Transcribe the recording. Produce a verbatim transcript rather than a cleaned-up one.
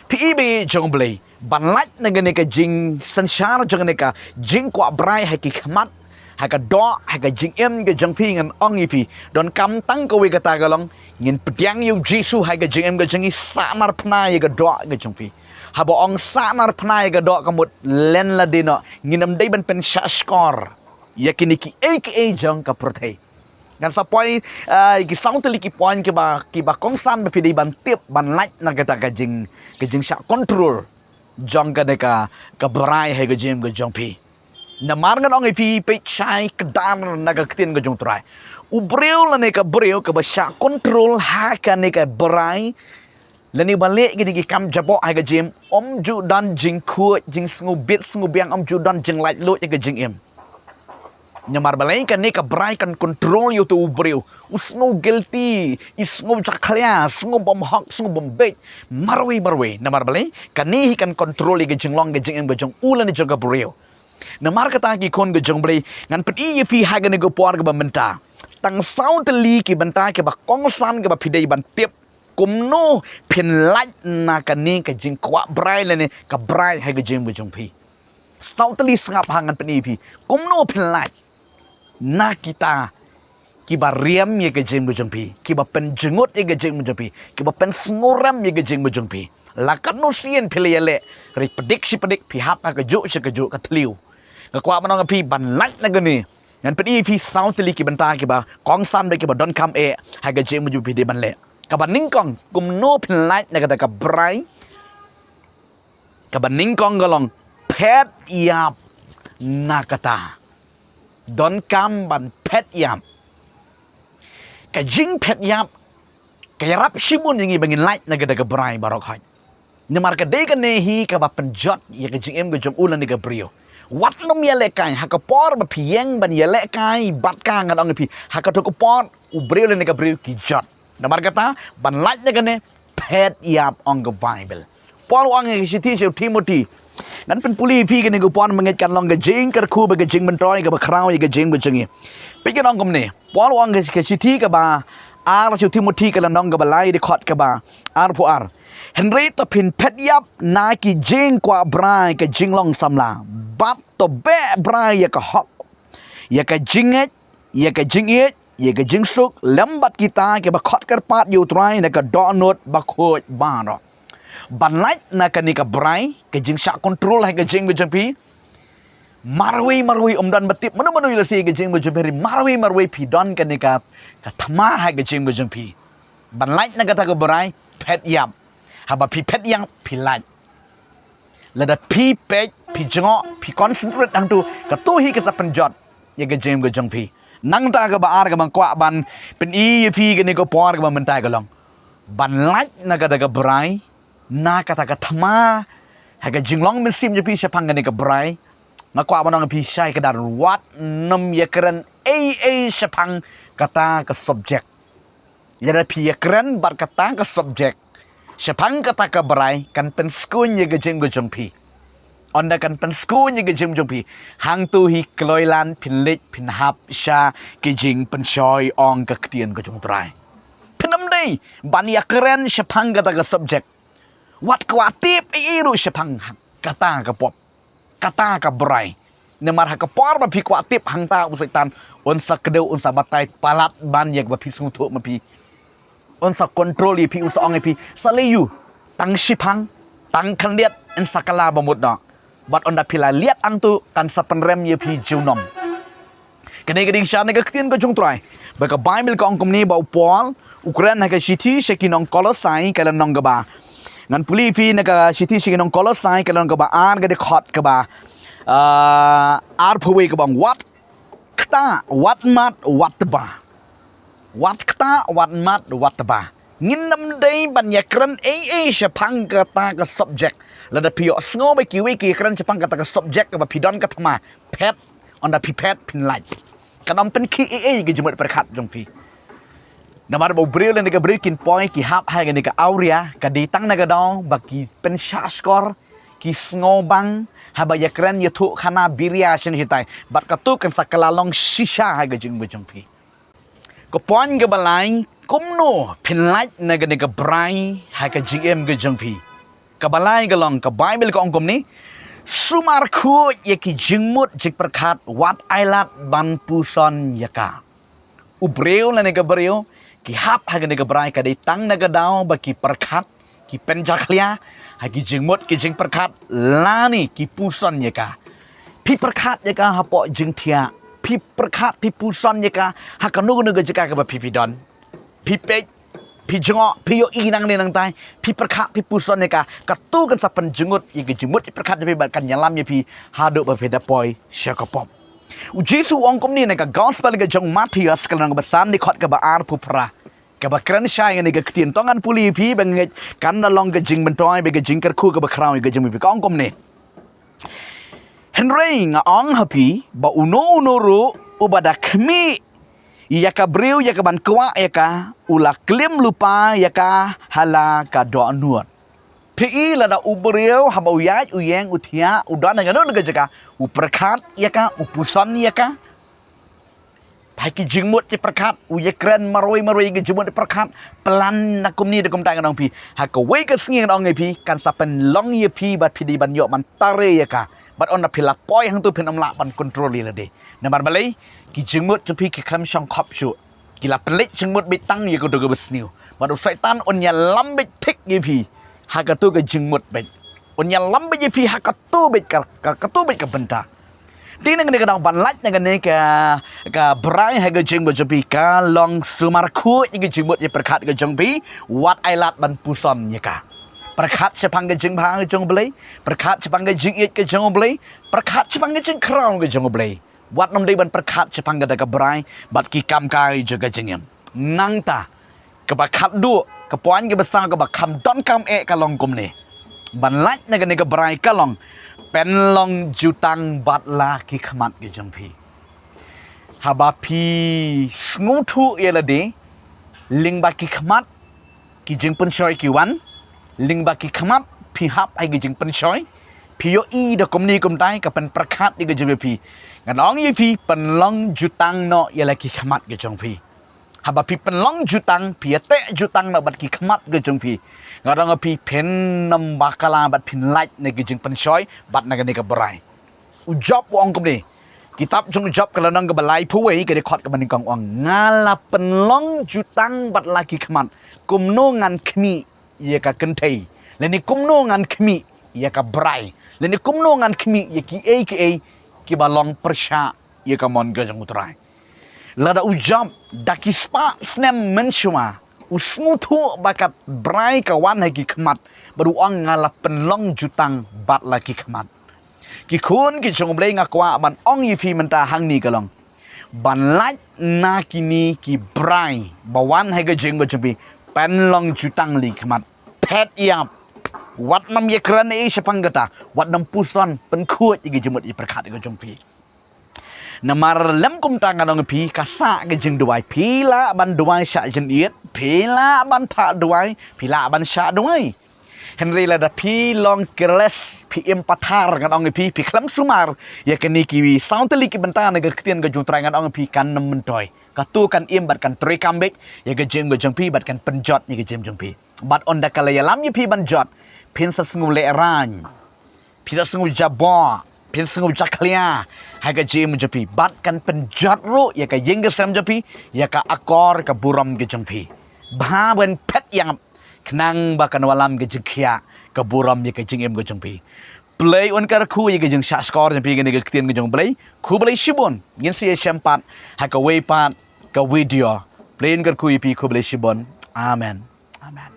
Phi i ba i jong Blei ban lait na kane ka jingsynshar jong kane ka jingkwah brai ha ki khmat, ha ka doh, ha ka jingim ka jong phi, ngan ong ïa phi, donkam tang kawei kata ka long, ngin pdiang ïa u Jisu ha ka jingim ka jong ngi, sahnarphna ïa ka doh ka jong phi. Haba ong sahnarphna ïa ka doh ka mut len lade noh, ngin ym dei ban pynshah shkor ïa kine kiei kiei jong ka pyrthei. Ngan sa poi, ah, ki saw tylli ki point kiba, kiba kongsan ba phi dei ban tip ban lait na kata ka jing, ka jingshah control jong kane ka, ka brai ha ka jingim ka jong phi. Namar ngan ong ïa phi, peit shai kdar na ka ktien ka jong u Trai. U briew lane ka briew kaba shah control ha kane ka brai, lane ba leh kine ki kam jaboh ha ka jingim, ym ju don jingkhuid, jingsngewbit sngewbiang, ym ju don jinglaitluid ha ka jingim. Namar balei? Kane ka brai kan control ïa uto u briew. U sngew guilty, i sngew jakhlia, sngew bym hok, sngew bym beit, marwei marwei. Namar balei? Kane hi kan control ïa ka jinglong ka jingim ka jong u lane jong ka briew. Namar kata, ki khun ka jong Blei, ngan pyni ïa phi ha kane ka por kaba mynta tang saw tylli ki bynta kiba kongsan kiba phi dei ban tip kumno phin lait na kane ka jingkwah brai lane ka brai ha ka jingim ka jong phi. Saw tylli sngap ha, ngan pyni ïa phi kumno phin lait na kita kiba riam ïa ka jingim ka jong phi, kiba pynjngut ïa ka jingim ka jong phi, kiba pynsngewrem ïa ka jingim ka jong phi. La katno sien phi la ïaleh, ri pdik shi pdik, phi hap ha kajuh shi kajuh ka thliew. Nga kwah ban ong ïa phi ban lait na kane, ngan pyni ïa phi saw tylli ki bynta kiba kongsan bad kiba donkam eh ha ka jingim ka jong phi dei ban leh. Kaba nyngkong, kumno phin lait na kata ka brai? Kaba nyngkong ka long, phet ïap na kata. Donkam ban phet ïap. Ka jingphet ïap ka ïarap shibun ïa ngi ba ngin lait na kata ka brai baroh khoit. Namar ka dei kane hi kaba pynjot ïa ka jingim ka jong u lane ka briew. Wat nym ïalehkai, ha ka por ba phi ïeng ban ïalehkai bad ka, ngan ong ïa phi, ha kato ka por u briew lane ka briew ki jot. Namar kata, ban lait na kane, phet ïap, ong ka Baibl. Paul u ong ha ka shithi sha u Timothi. Ngan pynpule ïa phi kane ka por, mynta kan long ka jingkyrkhu bad ka jingmyntoi kaba khraw ïa ka jingim ka jong ngi. Peit kan ong kumne. Paul u ong ha ka shithi kaba ar sha u Timothi, ka lynnong kaba lai, dkhot kaba arphew ar. Hynrei to phin phet ïap na ki jingkwah brai ka jinglong samla, bad to beh brai ïa ka hok, ïa ka jingngeit, ïa ka jingïeit, ïa ka jingsuk, lem bad kita kiba khot kyrpad ïa u Trai na ka dohnud bakhuid baroh. Ban lait na kane ka brai, ka jingshah control ha ka jingim ka jong phi, marwei marwei, ym don ba tip mano mano ïa lashai ka jingim ka jong phi, marwei marwei phi don kane ka, ka thma ha ka jingim ka jong phi. Ban lait na kata ka brai, phet ïap. Haba phi phet ïap, phi lait. Lada phi peit, phi jngoh, phi concentrate hangto, kato hi ka sa pynjot ïa ka jingim ka jong phi. Nangta kaba ar kaba nga kwah ban pyni ïa phi kane ka por kaba mynta ka long, ban lait na kata ka brai, na kata ka thma ha ka jinglong mynsiem jong phi shaphang kane ka brai. Nga kwah ban ong ïa phi shai kdar, wat nym ïakren ei ei shaphang kata ka subject. Lada phi ïakren bad kata ka subject shaphang kata ka brai, kan pynskhem ïa ka jingim ka jong phi. Ynda kan pynskhem ïa ka jingim jong phi, hangto hi kloi lan phin leit phin hap sha ki jingpynshoi, ong ka ktien ka jong u Trai. Phin ym dei ban ïakren shaphang kata ka subject. Wat kwah tip ei ei ruh shaphang kata ka pop, kata ka brai. Namar ha ka por ba phi kwah tip hangta, u Soitan un sa kdew, un sa batai palat ban ïa kaba phi sngewthuh ma phi. Un sa control ïa phi, un sa ong ïa phi, sa leh ïa u tang shiphang, tang khyndiat, yn sa kylla ba mut noh. Bad ynda phi la leit hangto, kan sa pynrem ïa phi junom. Kane ka dei shisha na ka ktien ka jong u Trai. Ba ka Baibl ka ong kumne, ba u Paul u kren ha ka shithi sha ki nong Kolosai, ka lynnong kaba, ngan pule ïa phi na ka shithi sha ki nong Kolosai, ka lynnong kaba ar, ka dkhot kaba, ah, arphew wei, kaba ong, wat ktah, wat mad, wat tba. Wat ktah, wat mad, wat tba. Ngin ym dei ban ïakren ei ei shaphang kata ka subject. Lada phi ïohsngew ba kiwei ki ïakren shaphang kata ka subject kaba phi don ka thma, phet, ynda phi phet phin lait. Kan ym pynkhih ei ei ka jingmut pyrkhat jong phi. Namar ba u briew lane ka briew kin poi ki hap ha kane ka awria, ka dei tang na ka daw ba ki pynshah shkor, ki sngewbang, haba ïakren ïathuh khana biria shen shitai. Bad kato kan sa kylla long shisha ha ka jingim ka jong phi. Ka point kaba lai, kumno phin lait na kane ka brai ha ka jingim ka jong phi. Kaba lai ka long, ka Baibl ka ong kumne: Sumar khuid ïa ki jingmut jingpyrkhat, wat ai lad ban puson ïa ka. U briew lane ka briew ki hap ha kane ka brai ka dei tang na ka daw ba ki pyrkhat, ki pynjakhlia ha ki jingmut ki jingpyrkhat lane ki puson ïa ka. Phi pyrkhat ïa ka hapoh jingthiah, phi pyrkhat phi puson ïa ka ha kano kano ka jaka kaba phi phi don. Phi peit, phi jngoh, phi ïohi nangne nangtai, phi pyrkhat phi puson ïa ka, kato kan sa pynjngut ïa ka jingmut jingpyrkhat jong phi bad kan ïalam ïa phi haduh ba phi da poi sha ka pop. U Jisu u ong kumne na ka Gospel ka jong u Mathaios, ka lynnong ba san, dkhot kaba arphew phra, kaba kren shai ïa kane ka ktien. To ngan pule ïa phi ba ngeit kan da long ka jingmyntoi bad ka jingkyrkhu kaba khraw ïa ka jingmut jong phi. Ka ong kumne: Hynrei nga ong ha phi ba uno uno ruh uba da khmih ïa ka briew ïa ka ban kwah ïa ka, u la klim lypa ïa ka ha la ka dohnud. Phi i, lada u briew haba u ïaid u ïeng u thiah u don ha kano kano ka jaka, u pyrkhat ïa ka, u puson ïa ka ha ki jingmut jingpyrkhat, u ïakren marwei marwei ïa ki jingmut jingpyrkhat, plan na kumne da kumta. Ngan ong phi, ha kawei ka sngi, ngan ong ïa phi, kan sa pynlong ïa phi bad phi dei ban ïoh ban tare ïa ka. Bad ynda phi la poi hangto phin ym lah ban kontrol ïa lade. Namar balei? Ki jingmut jong phi ki khlem shong khop shuh. Ki la pynleit jingmut beit tang ïa kato kaba sniew. Bad u Soitan un ïalam beit thik ïa phi ha kato ka jingmut beit. Un ïalam beit ïa phi ha kato beit ka, ka, kato beit ka bynta. Te na kane ka daw, ban lait na kane ka, ka brai ha ka jingmut jong phi, ka long sumar khuid ïa ka jingmut jingpyrkhat ka jong phi, wat ai lad ban puson ïa ka. Pyrkhat shaphang ka jingbha ka jong U Blei, pyrkhat shaphang ka jingïeit ka jong U Blei, pyrkhat shaphang ka jingkhraw ka jong U Blei. Wat nym dei ban pyrkhat shaphang kata ka brai bad ki kam kai jong ka jingim. Nangta, kaba khatduh, ka point kaba saw kaba kham donkam eh ka long kumne: Ban lait na kane ka brai ka long pynlong jutang bad la ki khmat ki jong phi. Haba phi sngewthuh ïa lade lyngba ki khmat, ki jingpynshoi ki wan, lyngba ki khmat phi hap ha ki jingpynshoi, phi ïohi da kumne kumtai, ka pynpyrkhat ïa ka jingim phi. Ngan ong ïa phi, pynlong jutang noh ïa la ki khmat ki jong phi. Haba phi pynlong jutang, phi ïateh jutang noh bad ki khmat ki jong phi, ngan ong ïa phi, phin nym bakla bad phin lait na ki jingpynshoi bad na kane ka brai. U Job u ong kumne, kitab jong u Job ka lynnong kaba laiphew wei, ka dkhot kaba nyngkong, u ong: Nga la pynlong jutang bad la ki khmat, kumno ngan khmih ïa ka kynthei, lane kumno ngan khmih ïa ka brai, lane kumno ngan khmih ïa kiei kiei kiba long pyrshah ïa ka mon ka jong U Trai. Lada u Job da ki spah snem mynshuwa u sngewthuh ba ka brai ka wan ha ki khmat, bad u ong: Nga la pynlong jutang bad la ki khmat. Ki khun ki jong U Blei, nga kwah ban ong ïa phi mynta hangne ka long, ban lait na kine ki brai ba wan ha ka jingim ka jong phi, pynlong jutang la ki khmat. Phet ïap. Wat nym ïakren ei ei shaphang kata. Wat nym puson, pynkhuid ïa ka jingmut jingpyrkhat ka jong phi. Namar lym kumta, ngan ong ïa phi, ka sah ka jingduwai. Phi lah ban duwai shah jingit, phi lah ban phah duwai, phi lah ban shah duwai. Hynrei lada phi long careless, phi im pathar, ngan ong ïa phi, phi khlem sumar ïa kine ki saw tylli ki bynta na ka ktien ka jong U Trai, ngan ong ïa phi, kan nym myntoi. Kato kan im bad kan treikam beit ïa ka jingim ka jong phi bad kan pynjot ïa ka jingim jong phi. Bad ynda ka la ïalam ïa phi ban jot, phin sa sngew lehraiñ, phin sa sngew jaboh, phin sngew jakhlia ha ka jingim jong phi, bad kan pynjot ruh ïa ka ïing ka sem jong phi, ïa ka akor ka burom ka jong phi. Bha ban phet ïap, khnang ba kan wallam ka jingkhiah ka burom ïa ka jingim ka jong phi. Blei un kyrkhu ïa ka jingshahshkor jong phi ha kane ka ktien ka jong U Blei. Khublei shibun. Ngin sa ïashem pat ha kawei pat ka video. Blei un kyrkhu ïa phi. Khublei shibun. Amen. Amen.